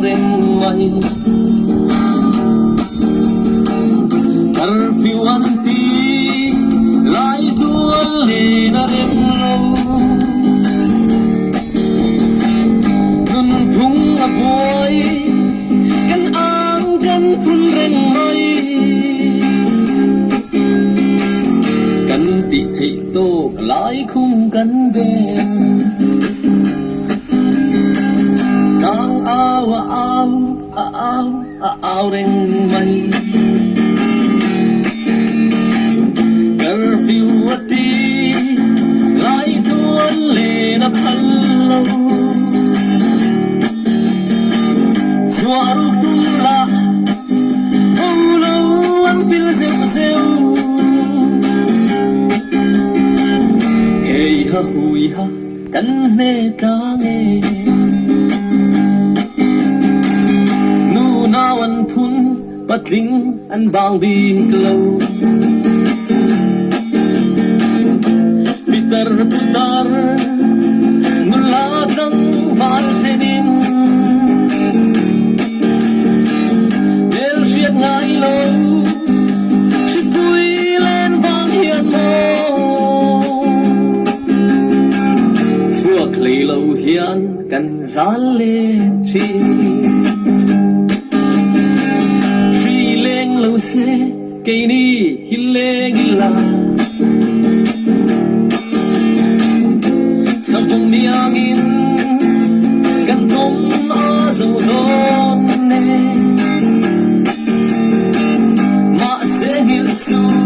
reng mai. Curfew an ti lai tual len a rem lo. Nunphung a buai kan ang kan phun reng mai. Kan tih theih tawk lai khum kan beng. Tlang au a au a au a au reng mai. Curfew a ti lai tuan len a phal lo. Chhuah ruk tum lah bo lo an pil zeuh zeuh. Hei ha hui ha kan hne tlang e. Nu nau an phun patling an bang bik lo. Pitar putar nula tlangval chenin hmelhriat ngai lo hripui len vang hian maw chhuak hlei lo hian kan zal let thin. Hri leng lo se keini hi leng ila. Savawm iangin kan awm a zo dawn e. Mahse nghilh suh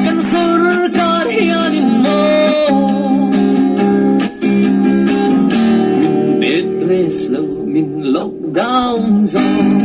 kan sorkar hianin maw min bed rest lo min lockdown zawk.